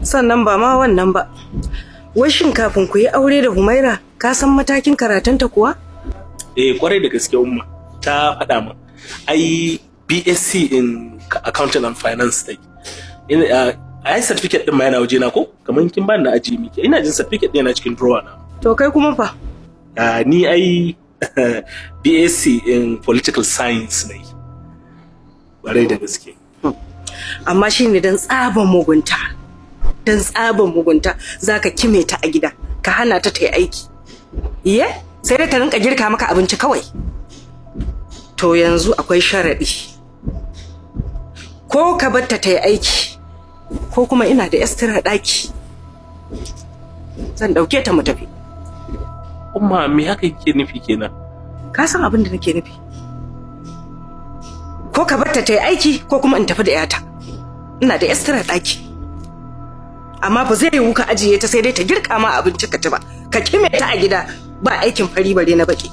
Sannan ba ma wannan ba. Wai shin kafin ku yi aure da Humaira, ka san matakin karatunta kuwa? Eh, kwarai da gaske Umma, ta faɗa min. Ai BSc in Accounting and Finance take. Ai certificate din ma yana waje na ko? Kamar kin bani na ajiye miki. Ina jin certificate din yana cikin drawer na. To kai kuma fa? Ni ai BSc in Political Science ne. Kwarai da gaske. Amma shi ne don tsaban mugunta. Don tsaban mugunta za ka kime ta a gida, ka hana ta ta yi aiki. Iye? Sai dai ta rinka girka maka abinci kawai. To yanzu akwai sharaɗi. Ko ka bar ta ta yi aiki, ko kuma ina da extra ɗaki. Zan ɗauke ta mu tafi. Umma, me haka yake nufi kenan? Ka san abin da nake nufi. Ko ka bar ta ta yi aiki ko kuma in tafi da 'yata. Ina da extra ɗaki. Amma ba zai yiwu ka ajiye ta sai dai ta girka ma abinci ka ci ba. Ka kime ta a gida ba aikin fari bare na baki.